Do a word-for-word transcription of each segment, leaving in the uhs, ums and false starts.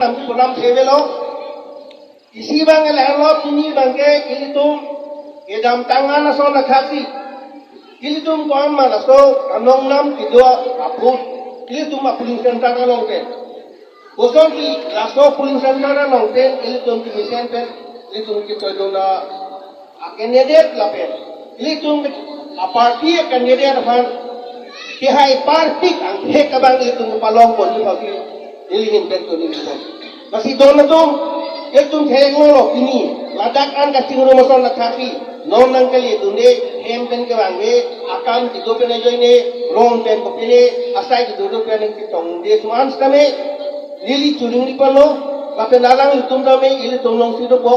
Lam pulam sevelo. Isi abang lahelo, pini abangke ilitum kedamtang an ason athaksi, ilitum ko-an ma laso anong nam kedo aput, ilitum a-polling center along pen. Kosonsi laso polling center along pen ilitum kemesen pen ilitum ketoidun a-candidate lapen ilitum a-party a-candidate aphan kehai parpik angthek abang ilitum palong ponji aphansi neli ahin pen tuni nipon. Lasi don atum, ilitum theklonglo pini, ladak an kachingrum ason athaksi, non nangkele dunde, hem pen kevangve, akam kedo pen ajoine, rong pen kopine, asai kedo do pen nangketongde atum an sitame, neli churing niponlo, lapen alanglitum tame, ilitum alongsi dopo.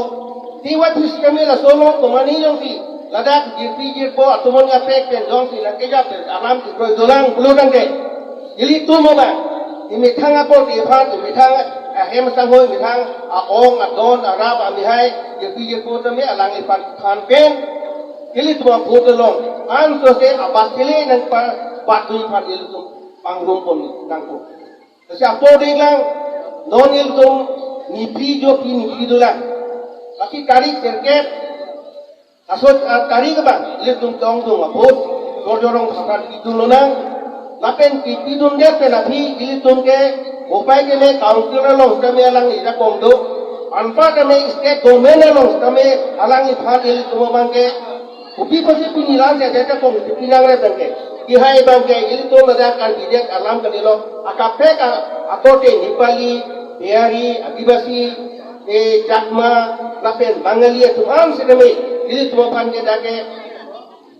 Tiwat sitame laso along tomani jongsi, ladak jirpi jirpo atum an apek pen jongsi nangkejap pen alam kekroi dolang pulo tangte, ilitum abang, imethang akorte aphan, imethang ahem asangho, imethang a-ong adon arap amihai, jirpi jirpo tame alangliphan pen ilitum a-vote along ansose abas kele nangpabatdun aphan ilitum pangrum pon nangpo. Lasi apor dei lang, non ilitum niphli jophli niphli dolang. Lasi tarik sirkep, laso, ah, tarik abang ilitum ke-ongdung a-vote, Sorjo Rongphar aphan pidun lonang. Lapen pipidundet pen aphi ilitum ke, bopai keme council along sitame alangli ajakong do, anparta me state government along sitame alangliphan ilitum abangke kopi apotsi pini la-an si ajakong si pinangre abangke, kehai abangke ilitum ladak Karbi det alam kalilo, akaprek a-, akorte Nepali, Bihari, Adivasi, eh, Chakma, lapen Bangali atum an sitame ilitum aphan ke dak ke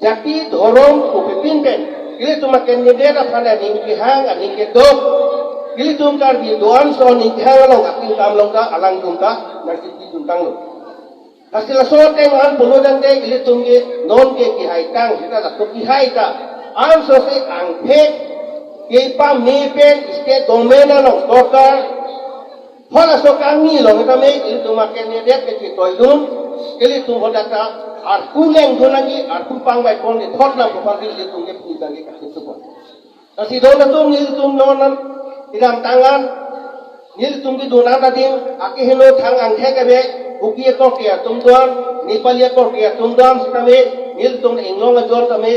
jati dhorom kopipin pen ilitum a-candidate aphan aning kehang aning kedok, ilitum Karbi do-an ason aning kehang along ating kam along ta alangtum ta nangkipidun tanglo. Lasi laso ateng an pulo tangte ilitum ke non ke kehai tang, sita laso kehai ta ansose angthek kepame pen state government along sorkar, halaso kangni along sitame ilitum a-candidate ke chetoidun, ilitum hadak ta arpu lengdun lagi, arpu pangbai pon le thot nam ko pangri ilitum ke puni lagi kasih support. Lasi don atum, nelitum non an kedamtang an nelitum kedun an ading, akehingno thang angthek ave, Kuki akorte atum do-an, Nepali akorte atum do-an sitame, nelitum inglong ajon tame,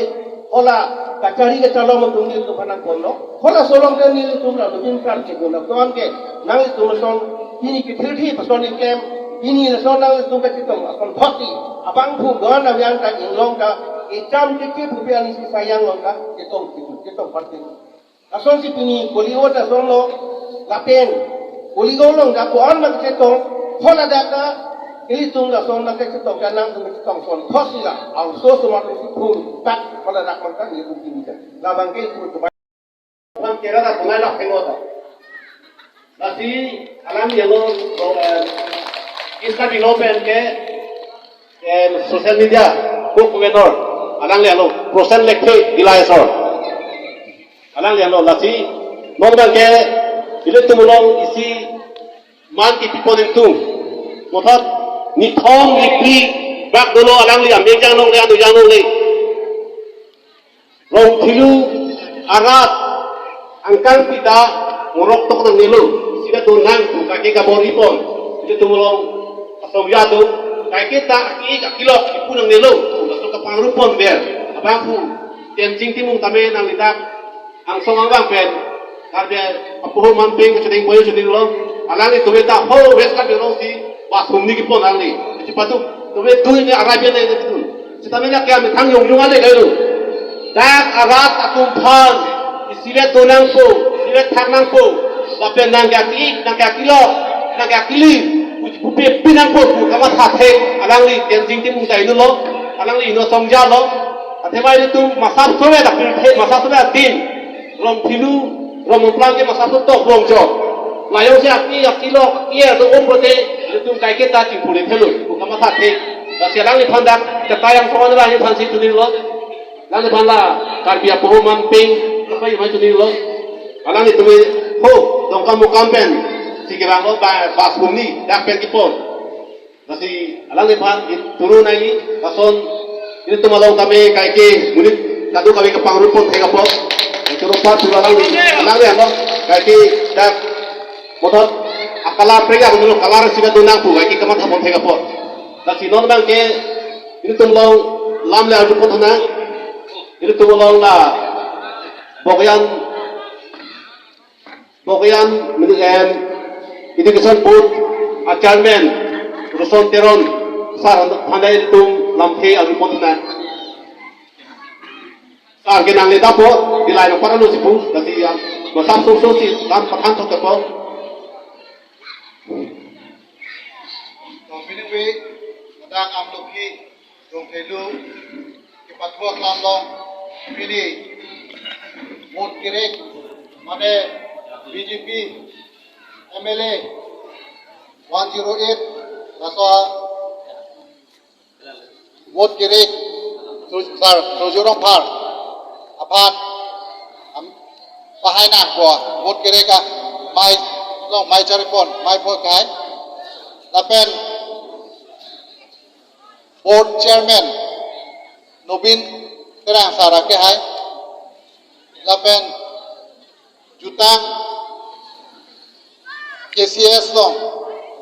hala kachari kachalom atum nelitum aphan nangponlo. Halaso along ke nelitum la nubin kar kedun atum ke, nanglitum ason pini kethirthi ason keklem, pini lason nanglitum kachetong ason thotsi, abangphu do-an avian ta inglong ta, echam kechip rupiah ni si sayang along ta chetong chetong party. Lasonsi pini koli ot asonlo, lapen koli golong dak ko-an ma kachetong, haladak ta ilitum lason nangkachetong, kanang tum kachetong ason thotsi la, aso somar si phur tak haladak mangkang ilitum pini ta. Labang ke ilitum ke bang kera ta punai lak pengot. Lasi alam yalo, eh, iska bilo pen ke, eh, social media, book vendor, alangli alo, percent lekhe bilai asor. Alangli alo, lasi, non abangke, ilitum along isi man kipi pon ingtung. Mothot, nithom niphli bak dolo alangli, ameng jang longle, anu jang longle. Rongphelu arat angkang pita morok tok nangnelo, sida donang tu kake kabor-i pon, ilitum along asong ya tu, kaike ta aki akilok kipu nangnelo, laso kapangrum pon ber, abangphu Tensing Timung tame nangli dak angsong angbang pen, Karbi apoho manpeng kachedeng poyo chedenglo, alangli tume ta ho West Karbi Anglong si bas humni kipon alangli. Isi patu tume tu ini Arabian na itu. Sitame dak ya methang yong yong ale kailo. Dak arat atum aphan isivet donangpo, isivet thaknangpo. Lapen nangke aki, nangke akilok, nangke akili, uji pupe pinangpo pu kamathathe alangli Tensing Timung ta inutlo, alangli inut asong jalo. Athema ilitum masap sore dak pirthe, masap sore adin. Rongphelu, Rongmumplang ke masap so tok rongjo. Layong si aki, akilok, aki er do om bote, ilitum kaike ta chingpule thelo, pu kamathathe. Lasi alangliphan dak, chetayang soan alangliphan si tunilo. Alangliphan la, Karbi apoho manpeng, lapai mai tunilo. Alanglitum ho, Dongkamukam pen, si kevanglo ba, bas humni, dak pen kipon. Lasi alangliphan turun nangji, lason ilitum along tame kaike monit kadokave kapangrum pon thek apot. Turun apot turu alangli, alangli ano, kaike dak mothot Kalar pria dulu, kalar sida dunang pu, ai ke kamatha pon thek apot. Lasi non abang ke, ilitum along lam le arju pon tha nang, ilitum along la Bokajan, Bokajan, em, Education Board a Chairman Roson Teron sir aphan ilitum lamthe arju pon tha nang. Sir ke nangle dappo, bilai no para lo si pu, lasi ya, masap so so si lam pathan thok po. Tong pini we, madang amlophi, dong thelu, kepathuak lam long, pini, vote kerek, mane B J P M L A one zero eight, laso vote kerek, Sur-, Sir Surjya Rongphar aphan, am, pahai nangpo, vote kerek amei along mei charipon, mei pho kehai. Lapen board chairman Nobin Terang sir akehai. Lapen jutang K C S along,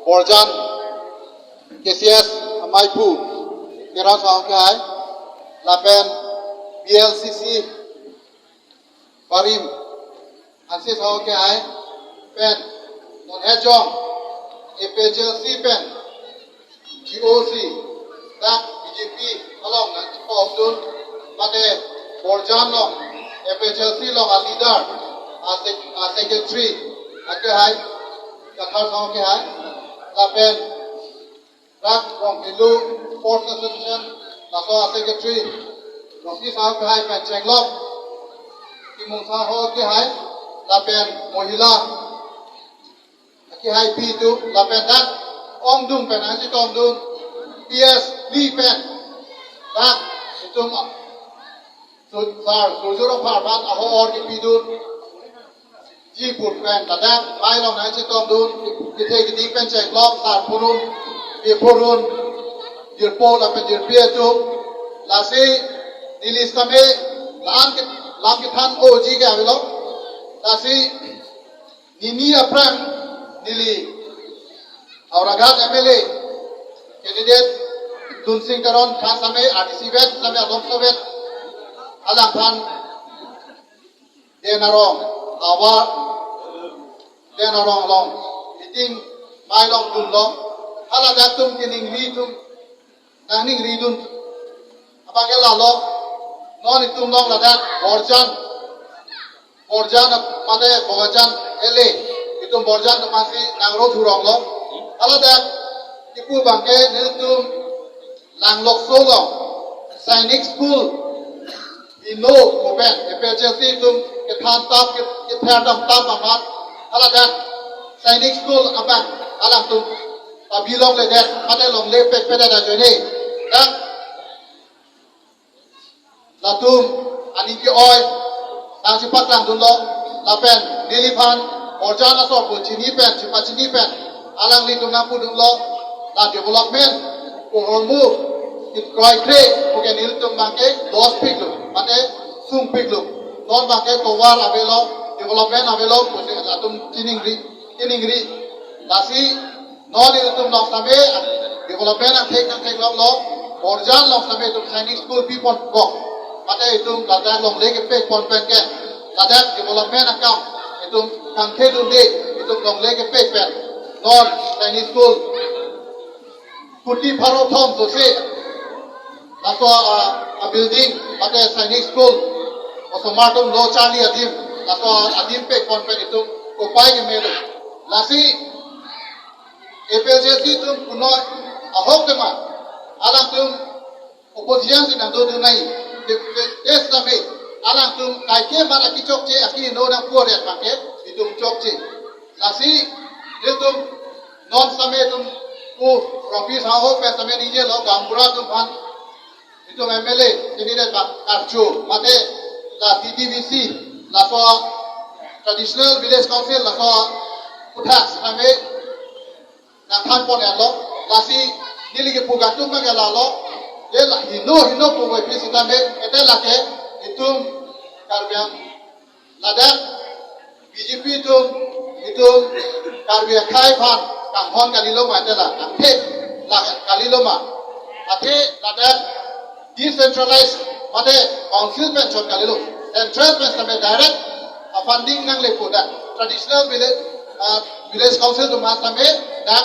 Borjan K C S ameiphu Teron sir akehai, lapen B L C C Barim Hanse sir akehai, pen non hejong A P H L C pen G O C, dak B J P along nangchepokdun, mate Borjan along A P H L C along a leader, a sec-, a secretary akehai, Kathar sir akehai, lapen dak Rongpilu Sports Association, laso a secretary, Rosi sir akehai pen Chenglok Timung sir akehai, lapen mohila akehai pi tu, lapen dak ongdung pen nangchetongdun, P S Lee pen dak itum Sur-, Sir Surjya Rongphar aphan ahor kepidun, ji put pen ladak mei along nangchetongdun, kethe kedi pen Chenglok, Sir Phurun, Pi Phurun, jirpo lapen jirpi atum, lasi neli sitame lam ke-, lam kethan oji ke avelo, lasi nini aphrang neli Howraghat M L A candidate Tunsing Teron aphan sitame, R D C vet sitame, along sovet alangphan Den Arong, awa Den Arong along meeting mei along dunlong, haladak atum keningri atum nangningridun. Abang ke lalo, non itum along ladak Borjan, Borjan mate Bokajan L A, itum Borjan atum aphansi nangro thurong lo. Haladak kipu abang ke nelitum Langlokso along Sainik School heno pu pen A P H L C atum kethan tap, ke-, kethan dam tap amat, haladak Sainik School abang alangtum pabi longledet, mate longle pekpedet ajoine. Dak latum aning ke-oi nangchepaklangdunlo, lapen neliphan Borjan asor pu chini pen, chepachini pen, alanglitum nangpudunlo, la development pu ahormu kroikre pu ke nelitum abang ke loss piklo, mate sungpiklo. Non abang ke tovar avelo, development avelo pusi latum chiningri, chiningri. Lasi non ilitum along sitame development angthek nangtheklonglo, Borjan along sitame itum Sainik School piponkok, mate itum ladak longle kepekpon pen ke, ladak development akam itum kangthedunde, itum longle kepek pen non Sainik School kuti pharo thom sose laso a, a building, mate Sainik School osomar atum lo charli adim, laso adim pekpon pen itum kopai kemelo. Lasi A P H L C atum punoi ahok tema, alangtum opposition si nangdodun nai, de, de, des name, alangtum kaike mat aki chokche, aki no nangpu aret abang ke itum chokche. Lasi itum non sitame itum pu Rongpi sir ahok pen sitame ningjelo, gaonbura atum aphan itum M L A candidate abang karcho, mate la T D V C, laso Traditional Village Council, laso aputhak sitame nangthanpon-etlo, lasi neli kepu kangtung abang ke lalo, de la heno heno pu voiphit sitame, ete lake itum Karbi Ang-, ladak B J P atum Itum Karbi akhei aphan kanghon kalilo ma, tela angthek la kalilo ma. Athe ladak decentralized mate council pen chot kalilo, central pen sitame direct a funding nangle pu dak traditional village, uh, village council atum sitame dak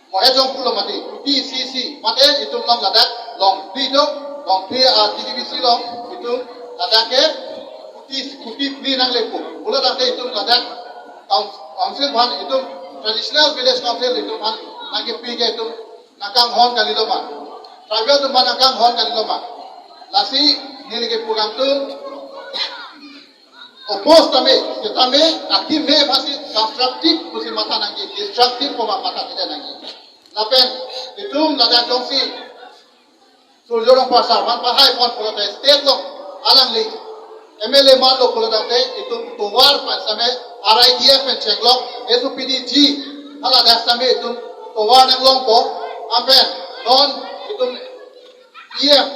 Mohejong pulo mati, kuti C C mate itum along ladak Longphli do, Longphli, ah, T D B C along itum ladak ke kuti, kuti phli nangle pu. Pulo tangte itum ladak coun-, council aphan itum traditional village council itum aphan nangkepi ke itum nangkanghon kalilo ma. Tribal atum aphan nangkanghon kalilo ma. Lasi neli kepu kangtung oppose tame, setame, akeme aphansi constructive pusi matha nangji, destructive pu ma matha tidak nangji. Lapen itum ladak jongsi Surjya Rongphar sar aphan pahai pon pulote state along alangli M L A manlo pulo tangte itum tovar pen sitame R I D F pen chenglok S O P D G hala dak sitame itum tovar nanglongpo, anpen non itum E M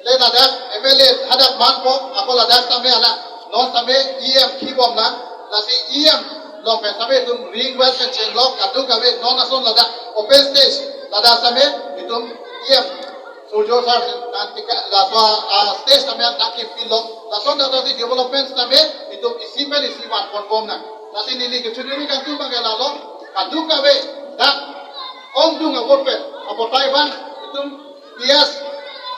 le ladak M L A hadak manpo, ako ladak sitame alang non sitame E M kibom nang, lasi E M along pen sitame itum ring well pen chenglok kadokave non ason ladak open stage ladak sitame itum E M Surjya sar nantika laso, ah, stage sitame nangkepilo, lason dak si development sitame itum isi pen isi van ponbom nang. Lasi neli kechuniri kangtung abang ke lalo, kadokave dak ongdung a-vote pen apotai abang itum P S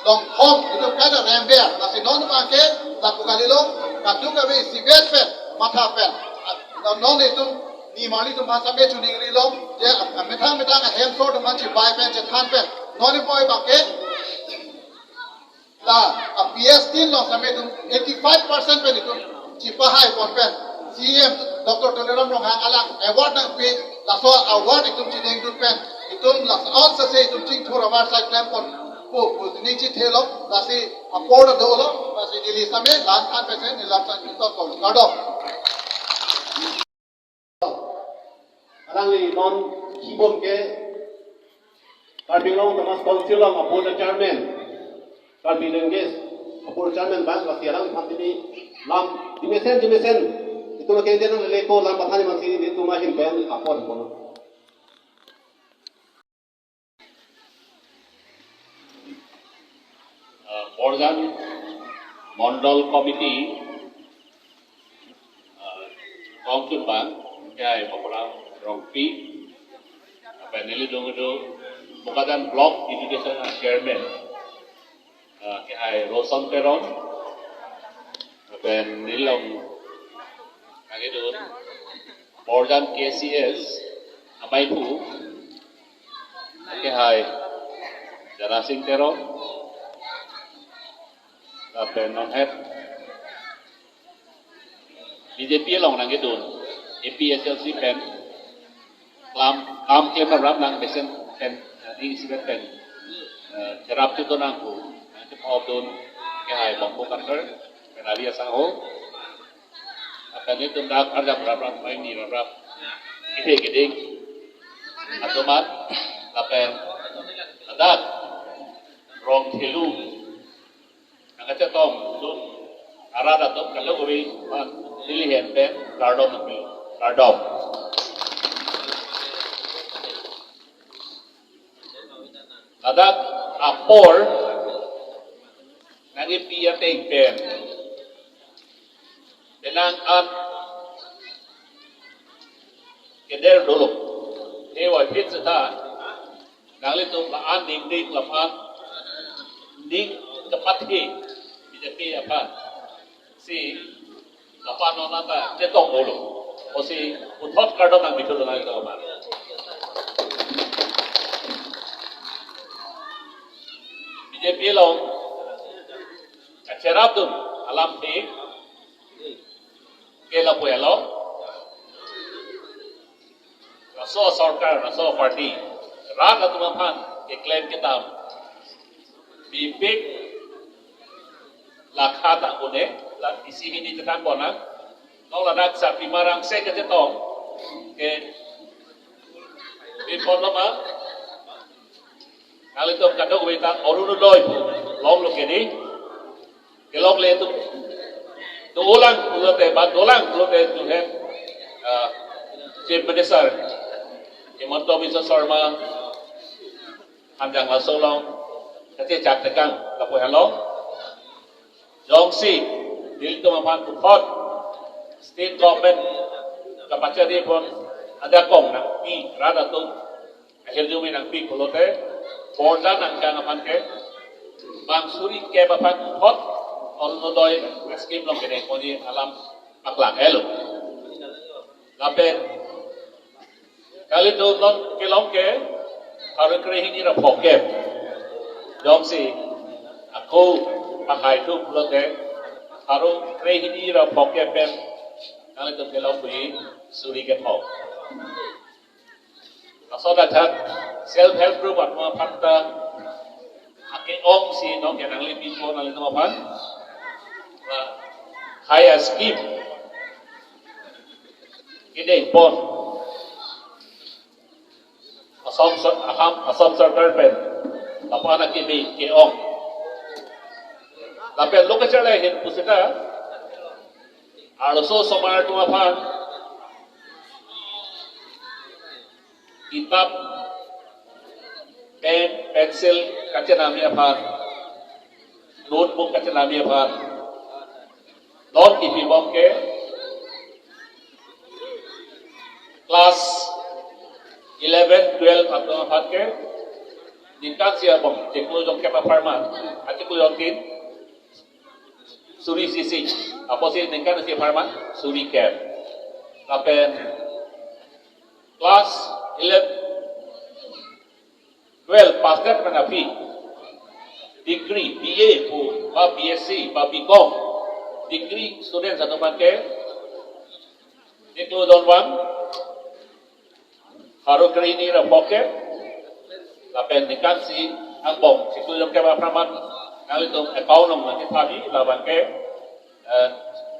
Longkhom itum kada rember, lasi non abang ke lapu kalilo, kadokave isibet pen matha pen, ah, non itum nimarli atum aphan sitame chuning rilo, je, ah, methang methang ahem asor atum aphan chibai pen chethan pen non ipoi abang ke la, ah, P S tin along sitame itum eighty five percent pen itum chipahai pon pen C E M Doctor Tuliram Ronghang alang award nangpi, laso award itum chiningdun pen itum laso on sase itum chingthur avarsai klem pon pu pu ning chithelo, lasi apor ta dolo, lasi neli sitame la-an than pensi neli lam sitame tongtong kardom. Alangli non kibom ke Karbi Anglong Autonomous Council along a-board chairman, Karbi Language a-board chairman abang, lasi alangliphan pini lam jumesen jumesen itum ke den leko lam pathan amatsi nelitum ahin pen apor pon. Uh, Borjan Mondol Committee, uh, kongchun abang, kehai Baburam Rongpi, lapen neli dungdo, Bokajan Block Education Chairman, uh, kehai Roson Teron, lapen neli along kagidun, Borjan K C S, amai pu, kehai Dara Singh Teron, lapen non het B J P along nangkidun, A P H L C pen, klam, kam klem rap nang mesen pen, di isi pen, eh, cherap tu nangku, nangkepop dun, kehai Bongpo Karkar, pen ari asangho, lapen itum dak arjap rap rap, mai ni rap rap. Kide kiding. Atomat, lapen, adak, rong thelu. Nangkachetong, dun, arat atum, kadokave, man, neli ahin pen, kardom nangpi, kardom. Ladak apor nangkepi ateng pen, penang an keder dolo. He wai phit seta, nanglitum la-an ning ning laphan, ning kepathe, B J P aphan. Si, lapen non anta chetong dolo. Osi, puthot kardom nangpithu dolo nangli kardom. B J P along, kacherap dun, alamthe, ke lapu elo. Laso sorkar, laso party, rat atum aphan keklem kedam, bipik lakha ta une, la isi hini chethan pon nang, non ladak Sarpima Rangse kachetong, ke, bipon loma, nanglitum kadokave ta Orunodoi pu, longlo kedi, kelongle atum, dolang pulote, ba dolang pulote, tu hen, ah, Chief Minister Himanta Biswa Sarma hanjang laso along kachechak tekang lapu helo. Jongsi nelitum aphan puthot state government kapachari pon ajakong nangpi, rat atum ahirjume nangpi pulote, borjan angkang aphan ke bang suri kep aphan puthot Orunodoi scheme along kedeng ponji alam paklang helo. Lapen kalitum non kelong ke pharo krehini ra phokep. Jongsi ako pahai thu pulote pharo krehini ra phokep pen kalitum kelong pu suri kethom. Laso athak self help group atum aphan ta ake-ong si nong kenangli pipo nanglitum aphan. Ba hai a-scheme kedeng pon Assam sor-, Assam, Assam Sarkar pen lapu-an akimi ke-ong. Lapen lo kacharli ahin pusita arloso osomar atum aphan kitap, pen, pencil kachenami aphan, notebook kachenami aphan, non kipibom ke class eleven, twelve atum aphan ke ningkan isi abom, chiklo jongkep apharman, achiklo jongtin suri isi isi, apotsi ningkan isi apharman suri kep. Lapen class eleven, twelve pass det pen aphi, degree, B A pu, ba B S C, ba B Com, degree students atum aphan ke, chiklo jongvang, pharo krehini ra phokep, lapen ningkan isi angbong, chiklo jongkep apharman, nanglitum account along nangkethabi, labang ke, eh,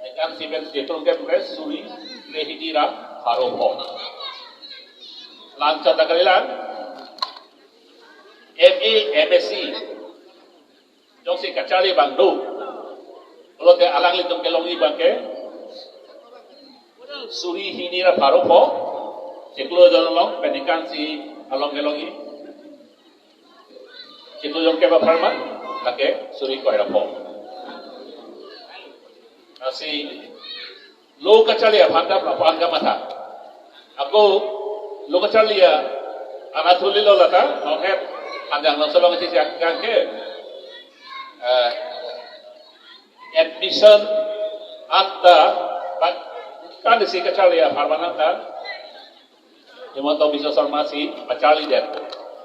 ningkan isi pen chiklo jongkep ke suri krehini ra pharo pho. Langchot ta kalilang, M A, M S C, jongsi kacharli abang do pulote alanglitum kelongji abang ke suri hini ra pharo pho, chiklo jong along, pen ningkan isi along kelongji chiklo jongkep apharman, lake suri kroi ra pho. Lasi lo kacharli aphan ta lapu-an kamatha. Ako lo kacharli a-, anathulilo lata, nonghet hanjang nongsolong isi siak kang ke, eh, admission anta, but kan isi kacharli apharman anta, Himanta Biswa Sarma si pacharli det.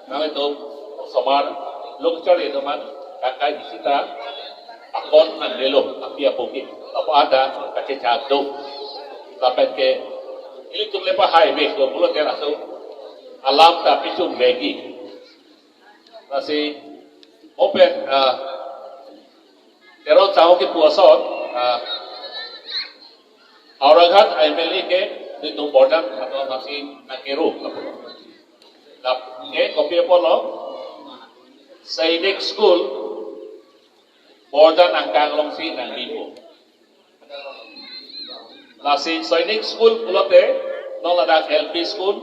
Nanglitum osomar lo kacharli atum aphan kakai isi ta akon nanglelo, api apo ke, lapu-an ta kachechak do. Lapen ke ilitum le pahai vek do pulote laso alam ta pichun vekji. Lasi open, ah, Teron Sangho kipu ason, ah, Howraghat M L A ke nelitum borjan atum aphansi nangkero lapu. Lap ke kopi apotlo, Sainik School borjan angkang alongsi nangbipo. Lasi Sainik School pulote non ladak L P school,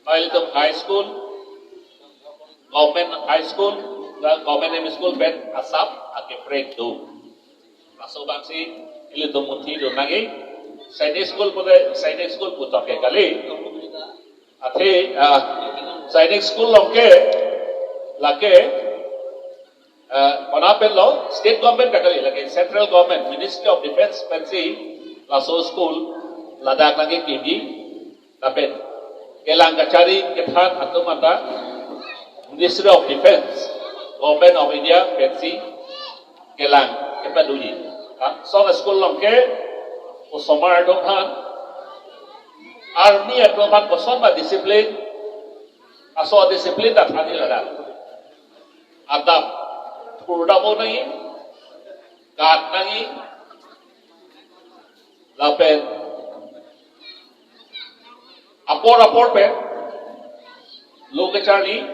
ba ilitum high school, government high school, ba government M E school pen asap akeprek do. Laso abangsi ilitum munthi dun nangji. Sainik School pulote Sainik School puthot ke kali. Athe, ah, Sainik School along ke lake, ah, konat pen lo, state government ta kali, lake central government, Ministry of Defence pensi laso school ladak nangkekimji. Lapen kelang kachari kethan atum anta Ministry of Defence, Government of India pensi kelang kepaduji. Ha, lason a-school along ke osomar atum aphan army atum aphan koson ba discipline, laso discipline ta thanji ladak. Adap thurdam nangji, kat nangji, lapen apor apor pen lo kacharli,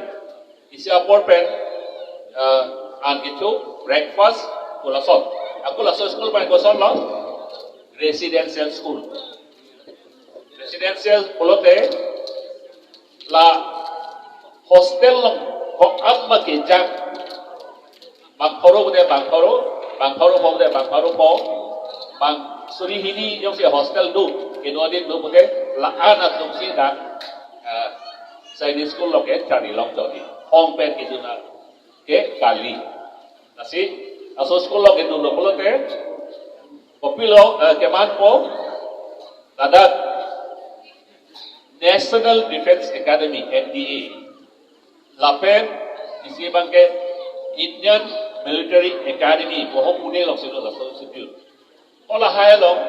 isi apor pen, eh, an kecho, breakfast, kolason. Ako laso school abang kosonlo, residential school. Residential pulote la hostel along ko-an ma kejang, bang pharo pulote bang pharo, bang pharo pho pulote bang pharo pho, bang suri hini jongsi hostel do, kedo adin do pulote la-an atumsi dak, eh, Sainik School along ke charli long chot di. Hong pen kedun ke kali. Lasi, laso school along kedun lo pulote, kopilo, eh, kemanpo, ladak National Defence Academy, N D A. Lapen, isi abangke Indian Military Academy, boho Pune alongsi do laso institute. Hala hai along,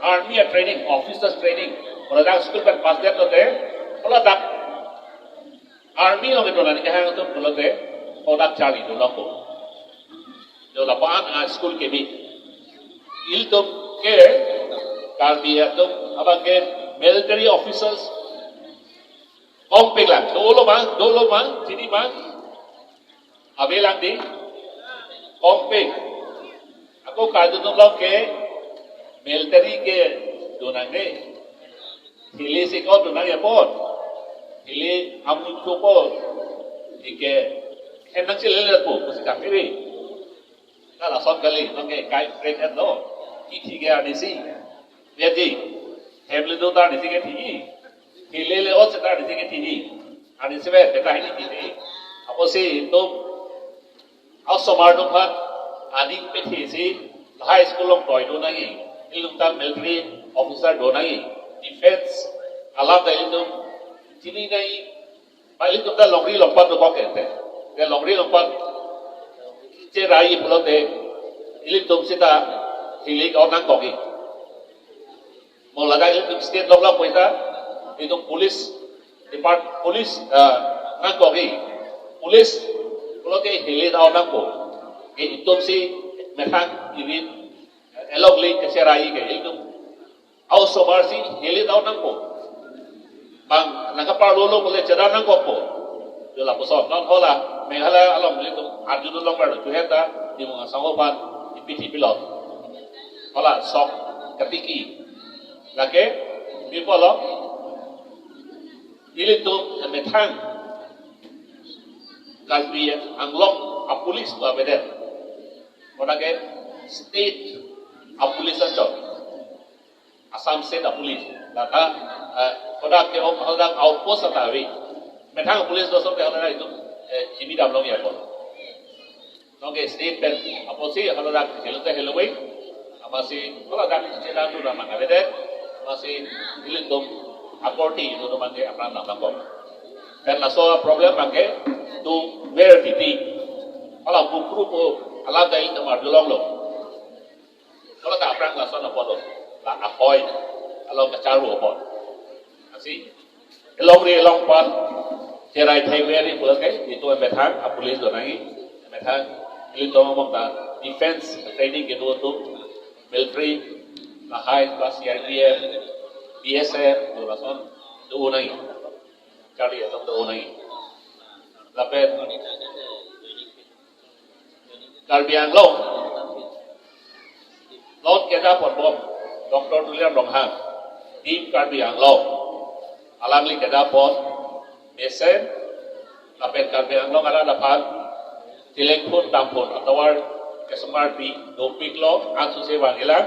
army a training, officers training, hala dak school pen pass det lote, hala dak army along itu nani kehang atum pulote, hala dak charli dun longpo. Jo lapu-an a school keme. Ilitum ke, Karbi atum, abangke military officers, kompik lang, dolo ma, dolo ma, chini ma, ave lang di, kompik. Ako karjudun lok ke, military ke donang de. Hili si ko donang ya pon. Hili amun ko pon. Ike, henang si lele po, pusi kang kiri. Kala son kali, nang ke kai friend lo. Kithi ke anisi. Dia di. Hem le do ta anisi ke thi. Hili le ot se ta anisi ke thi. Anisi ve, beta hili thi. Apotsi itum, osomar atum aphan aning pethesi, lahai school along toi do nangji, ilitum ta military officer do nangji, defence alam ta ilitum chini nangji, ba ilitum ta longri longpat dokok ente. Te longri longpat cherai pulote, ilitum sita hili ke-ot nangkokji. Mo ladak ilitum state lok lok puita, itum police depart, police, ah, nangkokji. Police pulote hili ta-ot nangpo. Ke itumsi methang irit along le kecherai ke ilitum. Osomar si hili ta-ot nangpo. Bang nangkaparlo lo pule chedam nangkokpo. Jo lapuson. Non hala Meghalaya along ilitum arjudun longpo, tu heta di mung asang opan di pithi pilot. Hala sok katiki. Lake, mi polo, ilitum methang Karbi Anglong a police tu avedet. Kona ke state a police anchot. Assam State a police. Lata, eh, kona ke om hadak outpost ata ave. Methang police do sok ke hadak itu, eh, G B dam long ya pon. Nonke state pen apotsi haladak helo te helo wei. Amatsi haladak chedan tu nama kavete. Amatsi ilitum akorti itu tu mangke apran nama kok. Pen laso problem mangke tu where did he? Hala bukru po hala dai tu mar dulong lo. Hala ta apran laso na podo. La ahoi. Hala kacharu po. Asi. Elongri elongpat cherai thai veri pulote itum methang a police do nangji, methang ilitum among ta defence training kedo atum, military, lahai ba C R P F, B S F, do lason do nangji. Charli atum do nangji. Lapen Karbi Anglong non kedapon bom Doctor Tuliram Ronghang, Team Karbi Anglong, alangli kedapon mesen, lapen Karbi Anglong arat aphan chelengphun damphun atovar kesomar pi dopiklo, ansose vangjilang.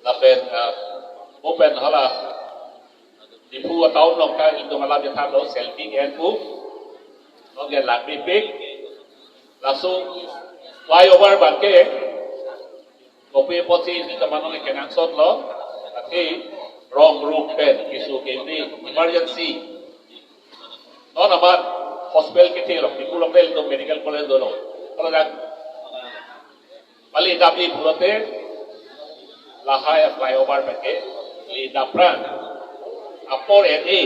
Lapen, ah, open hala Diphu a town along ta itum alam chethanlo, selfie ke-en pu. Nonke langmepik. Laso flyover abangke kopi apotsi itum ta mane kenangsotlo. Athe rong rup pen keso keme emergency. Non amat hospital kethe lo, Diphu along pen itum medical college dolo. Kalau dak Pali dapli pulote lahai a flyover abangke le dapran. Apor en e.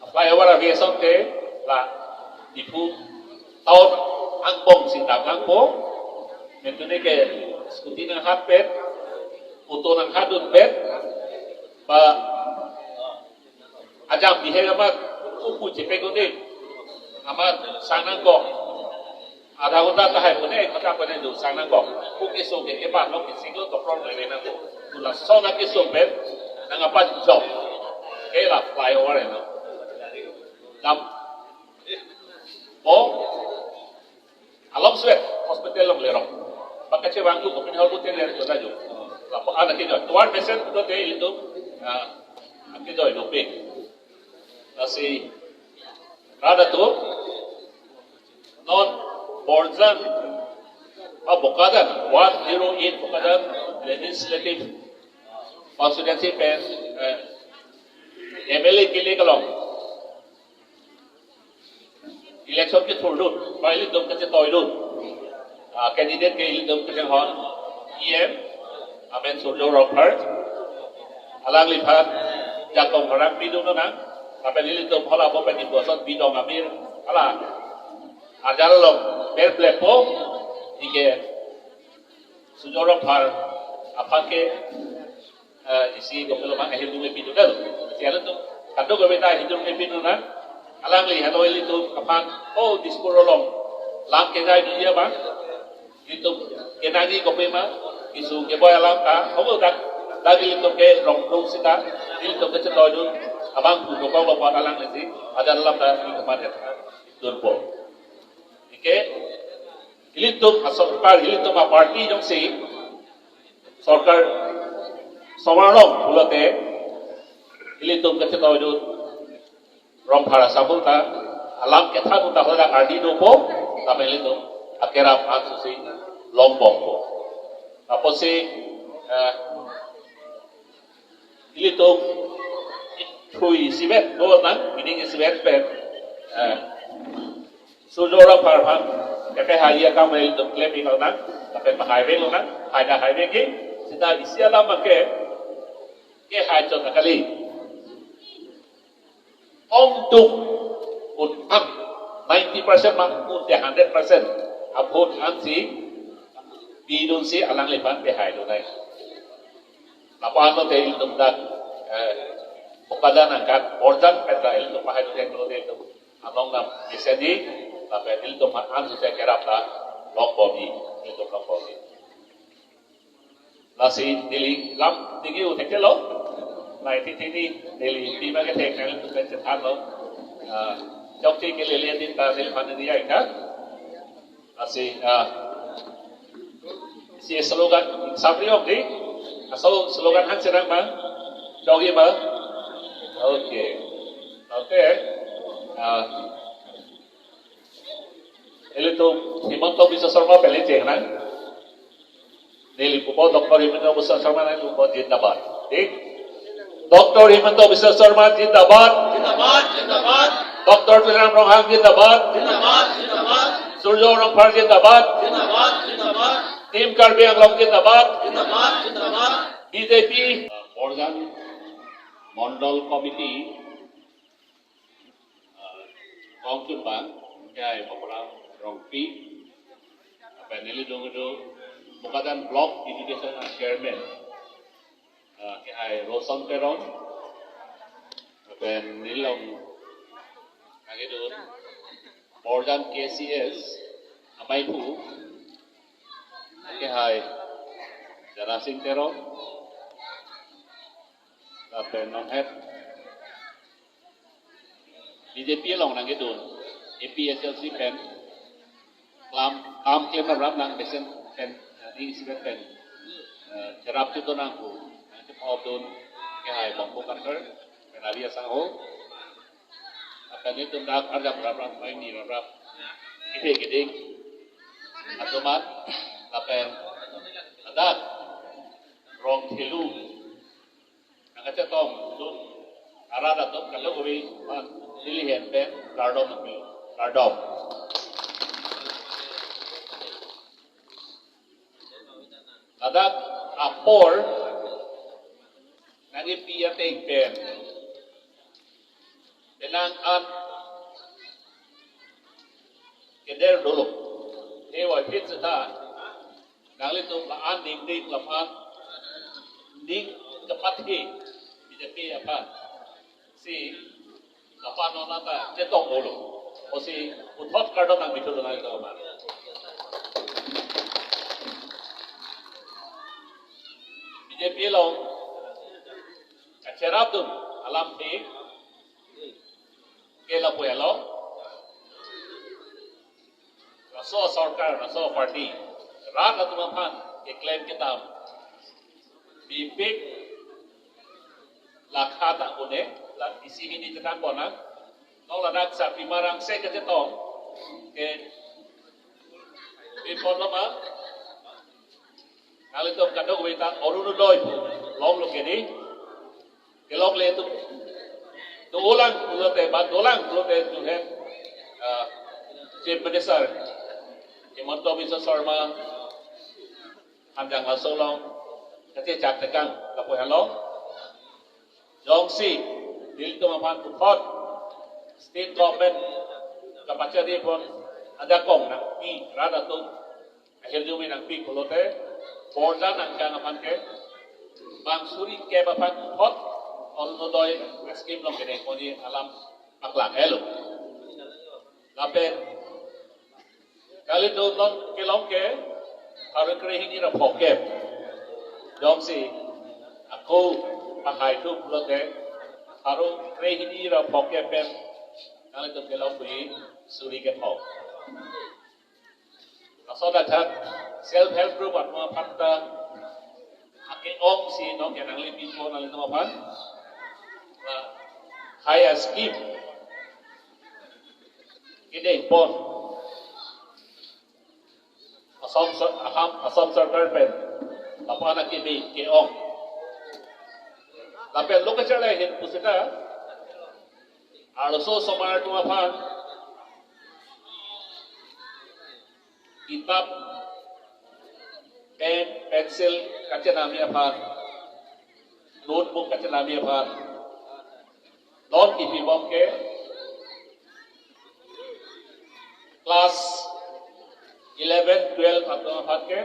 A flyover ave asonte la Diphu town angbong si dam nangpo. Mentune ke scooty nanghat pet, auto nanghat dun pet, ba ajam bihek amat upu chepek un-e. Amat sang nangkok. Adha ghonta tahai pune, ek ghonta pune do sang nangkok. Pu keso ke ebar lo ke single to problem le nangkok. Tu lason akeso pen Nang apa job? Ke la flyover eno. Dam. Oh. Along suet hospital along lerok. Baka chevang tu kopin hal pute ler tu laju. Lapu anak itu. Tuan mesen tu te itu. Ah, anak itu itu pe. Lasi rada tu non Borjan, ah, Bokajan, one zero eight Bokajan Legislative Constituency pen, eh, M L A kele kalong election kethurdun, ba ilitum kachetoidun. Ah, candidate ke ilitum kachinghon E M, amen Surjya Rongphar. Alangliphan jakong harang pidun nang, apen ilitum hola bo pen iboson bidong amir, ala ajar along ber blepo, ike Surjya Rongphar aphan ke, eh, isi gopelo mang ahil dunge pidun lo. Si alo tu, kado gopeta ahil dunge pidun nang. Alangli halo ilitum aphan, oh, Dispur along lam kejai dunia bang. Ilitum kenangji kopi ma, isu keboi alam ta, hobo dak, dak ilitum ke rong rong sita, ilitum kachetoidun, abang pu dokong lo pot alangli si, ajar alam ta, ilitum amat ya, turpo. Ike, ilitum asorkar, ilitum aparty jongsi, sorkar somar long pulote, ilitum kachetoidun, Rongphar asabul ta, alam kethan uta hoda ardi dopo, tame ilitum akerap an susi longbompo. Apotsi, eh, ilitum thui isivet do nang, meaning isivet pen, eh, Surjya Rongphar aphan kepahai akam ilitum klem ikal nang, tapi pahai velo nang, hai da hai veki, sita isi alam ke, kehai chot kali. Ongdung un am ninety percent ma un te hundred percent a vote ansi pidunsi alangliphan pahai dunai. Lapu anlo te ilitum dak, eh, Bokajan angkat Borjan pen ta ilitum pahai dunai lo te ilitum anong nam isedi, lapen ilitum an sute kerap ta longbomji, ilitum longbomji. Lasi neli lam tinggi uthek lo. Lai ti ti ni neli pima kethek neli tu pen chethan lo. Ah, jok ti ke lele din ta neliphan ni ai ka. Lasi, ah, si slogan sabri ok di. Aso slogan han serang ma. Jogi ma. Okay. Okay. Ah, ilitum Himanta Biswa Sarma pele chengnang. Neli pupo Doctor Himanta Biswa Sarma nang pupo jindabad. Di? Doctor Himanta Biswa Sarma jindabad. Jindabad, jindabad. Doctor Tuliram Ronghang jindabad. Jindabad, jindabad. Surjya Rongphar jindabad. Jindabad, jindabad. Team Karbi Anglong jindabad. Jindabad, jindabad. B J P. Borjan Mondol Committee, ah, kongchun bang, kehai Bapuram Rongpi, lapen neli dungdu Bokajan Block Education Chairman, ah, kehai Roson Teron, lapen neli along kagidun Borjan K C S, amai pu, kehai Dara Singh Teron, lapen non het B J P along nangkidun, A P H L C pen, klam, kam klem ram nang mesen pen, eh, di isivet pen, eh, cherap tu nang pu, nang tu pau dun, kehai Bongpo Karkar, pen Ari Asang Ho, lapen itum dak arjap rap rap, mai ni rap rap, kide kide, atumat, lapen, adak, rong thilu, nangkachetong dun arat atum kalo kori man neli ahin pen kardom nangpilo, kardom. Ladak apor nangkepi ateng pen penang an keder dolo. He wai phit seta nanglitum la-an ning ding laphan ning kepathe B J P aphan si lapu non anta chetong dolo. Osi puthot kardom nangpithu nangtum aphan. B J P along Rapdun alamthe ke lapu alo. Laso sorkar, laso party rat atum aphan keklem kedam bipik lakha ta kune, la isi hini tekan pona. Nong ladak Sapri Marang se kachetong ke bipon loma. Nanglitum kadokave ta Orunodoi pu longlo ke ni. Kelongle atum dolang pulote, ba dolang pulote tu he, ah, Chief Minister Himanta Biswa Sarma aphan jang laso along kachechak tekang lapu helo. Jongsi nelitum aphan puthot state government kapachari pon ajakong nangpi, rat atum ahirjume nangpi pulote, borjan angkang aphan ke bang suri kep aphan puthot Orunodoi scheme along kene koni alam paklak helo. Lapen kali tu non kelong ke pharo krehini ra phokep. Jongsi ako pahai tu pulote pharo krehini ra phokep pen kali tu kelong pi suri kethom. Laso athak self help group atum aphan ta ake-ong si nong ke nangli pipo nangli atum aphan. Ba haya scheme kedeng pon Assam sor-, Assam, Assam sorkar pen lapu-an akimi ke-ong. Lapen lo kacharli ahin pusita arloso osomar atum aphan kitap, pen, pencil kachenami aphan, notebook kachenami aphan, non kipibom ke class eleven, twelve atum aphan ke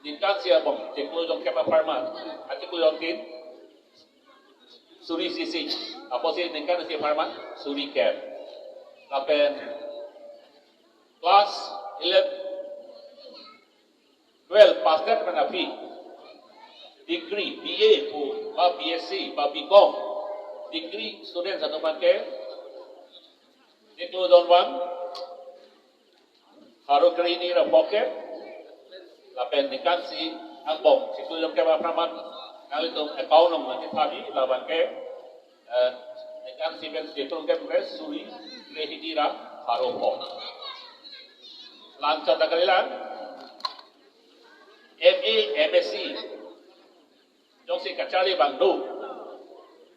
ningkan isi abom, chiklo jongkep apharman, achiklo jongtin suri isi isi, apotsi ningkan isi apharman suri kep. Lapen class eleven, twelve pass det pen aphi, degree, B A pu, ba B S C, ba B Com, degree students atum aphan ke chiklo jonvang pharo krehini ra phokep, lapen ningkan isi angbong chiklo jongkep apharman nanglitum account along nangkethabi, labang ke, eh, ningkan isi pen chiklo jongkep ke suri krehini ra pharo pho. Langchot ta kalilang, M A, M S C jongsi kacharli abang do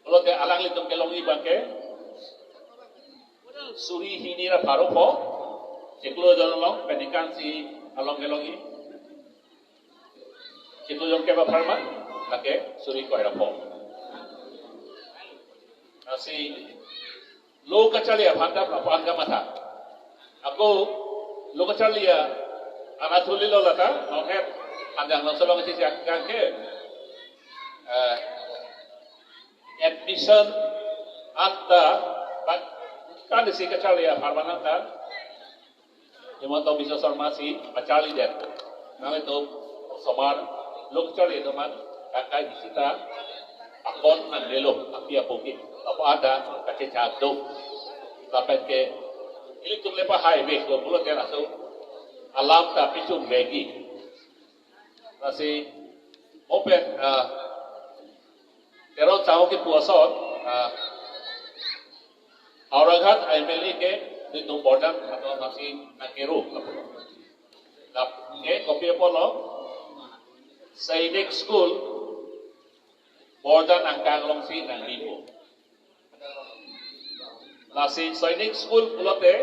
pulote alanglitum kelongji abang ke suri hini ra pharo pho, chiklo jon along, pen ningkan isi along kelongji chiklo jongkep apharman, lake suri kroi ra pho. Lasi lo kacharli aphan ta lapu-an kamatha. Ako lo kacharli a-an athulilo lata, nong het anjang nong solong si siak kang ke, eh, admission anta, but kan isi kacharli apharman anta Himanta Biswa Sarma si pacharli det. Nanglitum osomar lo kacharli atum aphan kakai isi ta akon nanglelo api apo ke. Lapu-an ta kachechak do. Lapen ke ilitum le pahai vek do pulote laso alam ta pichun vekji. Lasi open, ah, Teron Chao kipu ason, ah, Howraghat M L A ke nelitum borjan atum aphansi nangkero lapu. Lap ke kopi apotlo, Sainik School borjan angkang alongsi nangbipo. Lasi Sainik School pulote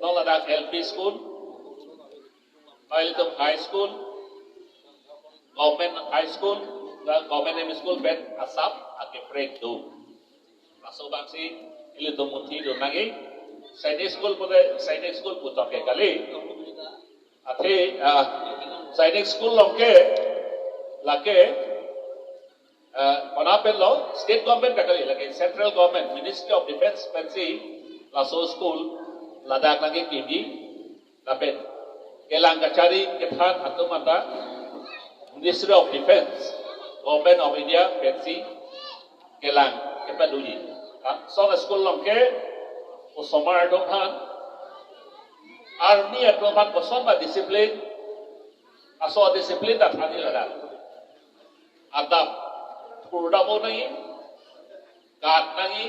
non ladak L P school, ilitum high school, government high school, la government M E school pen asap akeprek do. Laso abangsi ilitum munthi do nangji. Sainik School pulote Sainik School pu chot ke kali. Athe, ah, Sainik School along ke lake, ah, konat pen lo, state government ta kali, lake central government, Ministry of Defence pensi laso school ladak nangkekimji. Lapen kelang kachari kethan atum anta Ministry of Defence, Government of India pensi kelang kepaduji. Lason school along ke osomar atum aphan, army atum aphan kosonma discipline, laso discipline ta thanji ladak. Adap thurdam nangji, kat nangji,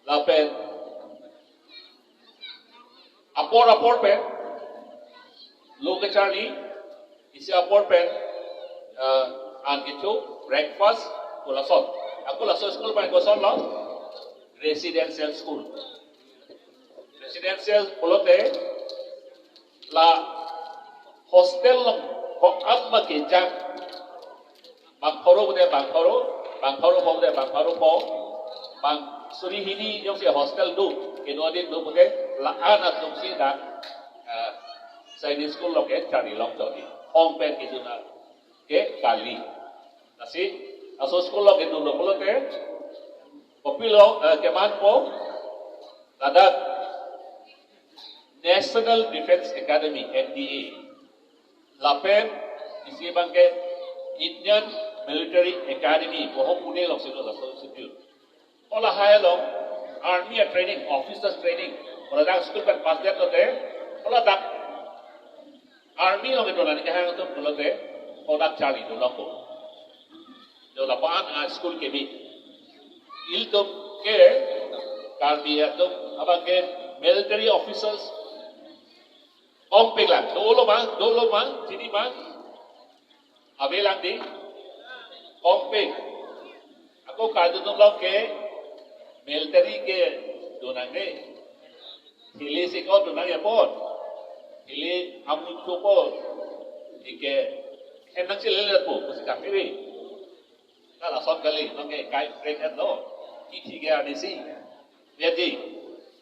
lapen apor apor pen lo kecharli, isi apor pen, eh, an kecho, breakfast, kolason. Ako laso school pen kosonlo, residential school. Residential pulote la hostel along ko-an ma kejang, bang pharo pute bang pharo, bang pharo pho pute bang pharo pho, bang suri hini jongsi hostel do, kedo adin do pute la-an atumsi dak, eh, Sainik school along kecharli long chot, hong pen kejun a ke kali. Lasi laso school along kedunlo pulote, kopilo, eh, kemanpo, ladak National Defence Academy, N D A, lapen isi abangke Indian Military Academy, boho Pune alongsi do laso institute. Halahai along army a-training, officers training, haladak school pen pass det lote, haladak army along kedo nangji kehang atum pulote, haladak charli dun longpo. Jo lapu-an a-school kebi. Ilitum ke Karbi atum abangke military officers ongpik lang. Dolo ma, dolo ma, chini ma. Ave lang dei. Ongpik. Ako karjudun longke military ke do nangne. Hili si ko do nangji apot, hili amun chopo, ike hem nangchilele po, pusi kangkiri. Ka lason kali, nonke kai break at lo. Kithi ke arnisi. Lihat ji.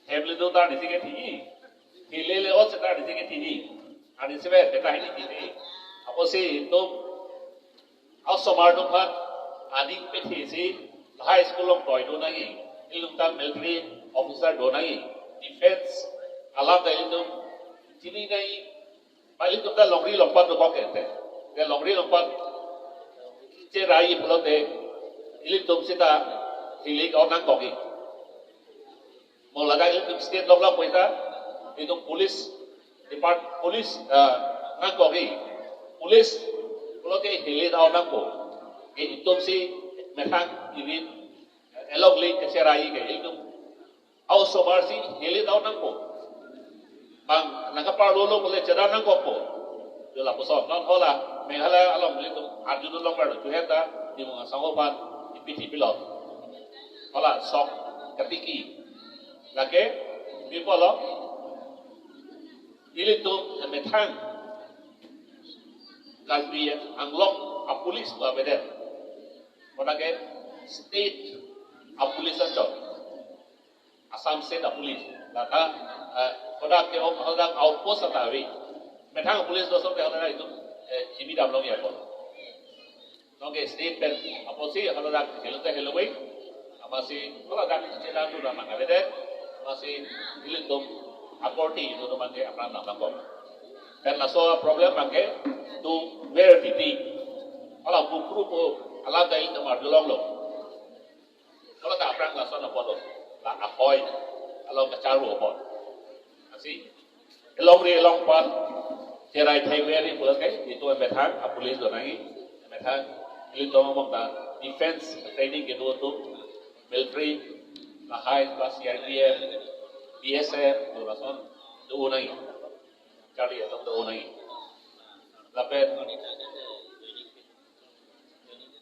Hem le do ta arnisi kethiji. Hili le-ot seta arnisi kethiji. Arnisi ve, beta hini kethiji. Apotsi itum osomar atum aphan aning pethesi high school along toi do nangji. Ilitum ta military officer do nangji. Defence alam ta ilitum chini nangji. Ba ilitum ta longri longpat dokok ente. Te longri longpat cherai pulote ilitum seta hili ke-ot nangkokji. Mo ladak ilitum state along lang puita, ilitum police depart-, police, ah, nangkokji. Police pulote hili ta-ot nangpo. Ke itumsi methang irit, eh, along le kecherai ke ilitum osomar si hili ta-ot nangpo. Bang nangkaparlolo pule chedam nangkokpo. Jo lapuson, non hala Meghalaya along ilitum arjudun long parlo, chuheta Timung Asang aphan ipithi pilot. Hala sok katiki. Lake, pi pulo, ilitum methang Karbi Anglong a-police pu avedet. Konat ke state a-police anchot. Assam State a-police. Lata, eh, konat ke om, hadak outpost ata ave. Methang police do sok te hadak itum, eh, jimi dam longji apot. Nonke state pen apotsi haladak helo te helo ave. Amatsi haladak chedam dun nang avedet. Amatsi ilitum akorte itum mangke apran nang nangkok. Pen laso problem mangke to where the thing. Hala bukru po alam ta ilitum arjulonglo. Hala ta aphrang lason apot lo. La ahoi along kacharvo apot. Lasi elongri elongpat cherai thai veri pulote itum methang a-police do nangji, methang ilitum among ta defence training kedo atum, military, lahai ba C R P F, B S F, do lason do nangji. Charli atum do nangji. Lapen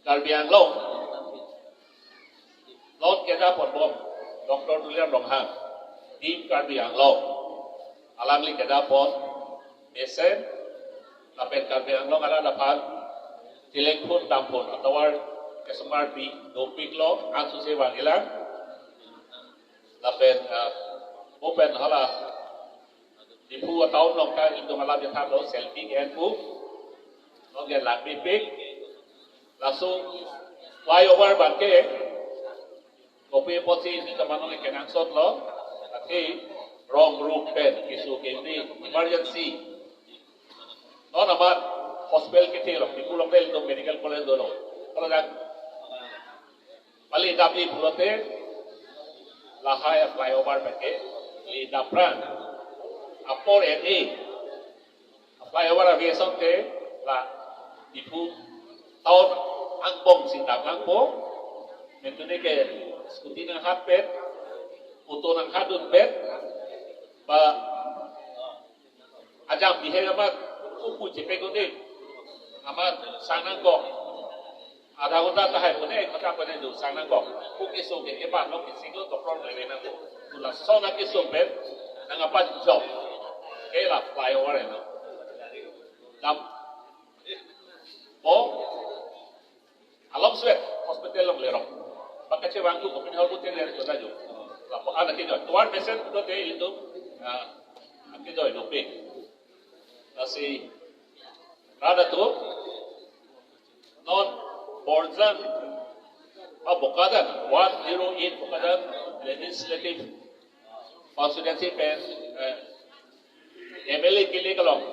Karbi Anglong, non kedapon bom, Doctor Tuliram Ronghang, Team Karbi Anglong, alangli kedapon mesen, lapen Karbi Anglong arat aphan chelengphun damphun atovar kesemarpi dopiklo, ansose vangjilang, lapen, ah, mo pen hala Diphu a-town along ta itum alam chethanlo, selfie ke-en pu. Nonke langmepik. Laso flyover abangke kopi apotsi neli ta mano le kenangsotlo. Athe rong rup pen keso keme emergency. Non amat hospital kethe lo, Diphu along tel itum medical college dolo. Kalau dak Pali dapli pulote lahai flyover pen ke le dapran apor ene. Flyover ave asonte la Diphu town angbong si dam nangpo. Mentune ke scooty nanghat pen, auto nanghat dun pen, ba ajam bihek amat upu chepe kone, amat sang nangkok. Adha ghonta tahai pune, ek ghonta pune do sang nangkok. Pu keso ke epa no ke singlo toprong le nangkok. Tu lason akeso pen nang apa job. Ke la flyover eno. Dam. O along swet hospital along lerok. Baka chevang tu kopin hor pute ler kota jo. Lapu anak ke jo. Tuan mesen tu te itu. Ah, ake jo itu pe. Lasi rada tu non Borjan, ah, Bokajan, one zero eight Bokajan Legislative Constituency pen, eh, M L A kele kalong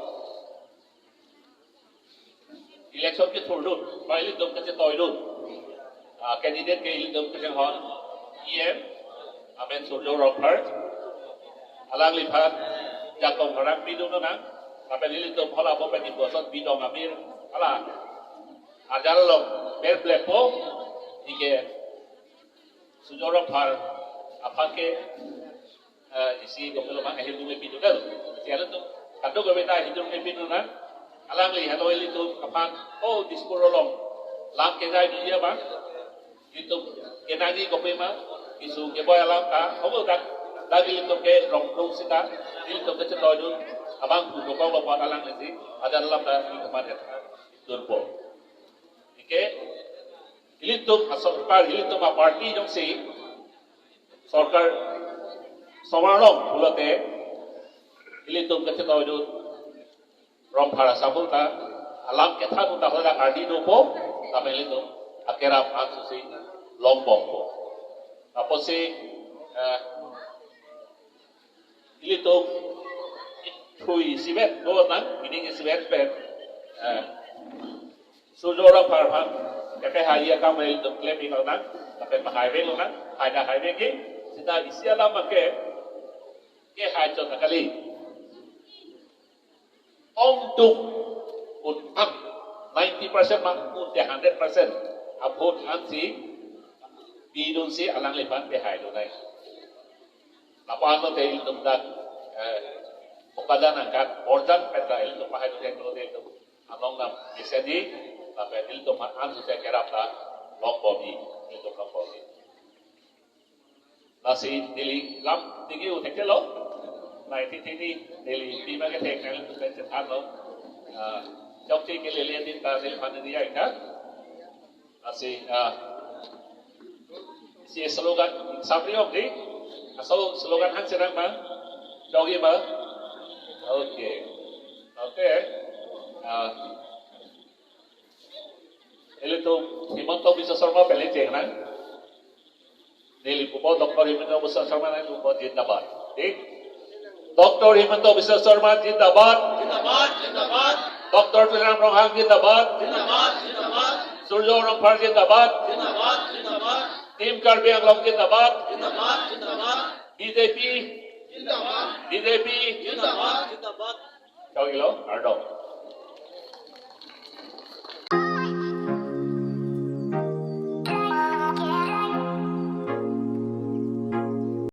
election kethurdun, ba ilitum kachetoidun. Ah, candidate ke ilitum kachinghon E M, amen Surjya Rongphar. Alangliphan jakong harang pidun nang, lapen ilitum hala bo pen ipuson bidong amir, hala ajar along ber blepo, ike Surjya Rongphar aphan ke, eh, isi gopelo mang ahil dunge pidun lo. Sialo tu kado gopeta ahil dunge pidun nang. Alangli halo ilitum aphan, oh, Dispur along lam kejai dun ya bang. Ilitum kenani kopima, isu keboi alam ta, oh, dak, dak ilitum ke rong rong sita, ilitum kachetoidun, abang pu dokong lo pon alangli si, ajar alam ta ilitum manet turpo. Ike, ilitum asorkar, ilitum aparty jongsi sorkar somar long pulote, ilitum kachetoidun Rongphar asabul ta alam kethan ta hoda ardi dopo, lapen ilitum akerap an susi longbompo. Apotsi, eh, ilitum thui isivet do nang, meaning isivet pen, eh, Surjya Rongphar aphan kepehai akam ilitum klem ikal nang, lapen pahai vek lo nang, hai ta hai vek ke, sita isi alam ke, kehai chot akali. Ongdung un an, ninety percent mang un te hundred percent a vote an si pidun si alangliphan pehai lo nai. Lapu anlo te ilitum dak, eh, Bokajan angkat, Borjan pen ta ilitum pahai lo te, lo te ilitum anong nam mesen di, lapen ilitum an suse kerap ta longbomji, ilitum longbomji. Lasi neli lam tinggi uthek lo. Nai titi ni neli pima kethek neli tu pen chethan lo. Ah, jok ti ke lele din ta neliphan ni ai ka. Lasi, ah, si slogan samri om di. Aso slogan hang serang ma. Jogi ma. Okay. Okay. Ah, ilitum Himanta Biswa Sarma pele chengnang. Neli pupo Doctor Himanta Biswa Sarma nang pupo jindabad. Di? Doctor Himanta Biswa Sarma jindabad. Jindabad, jindabad. Doctor Tuliram Ronghang jindabad. Jindabad, jindabad. Surjya Rongphar jindabad. Jindabad, jindabad. Team Karbi Anglong jindabad. Jindabad, jindabad. B J P. Jindabad. B J P. Jindabad, jindabad. Kau ilo, kardom.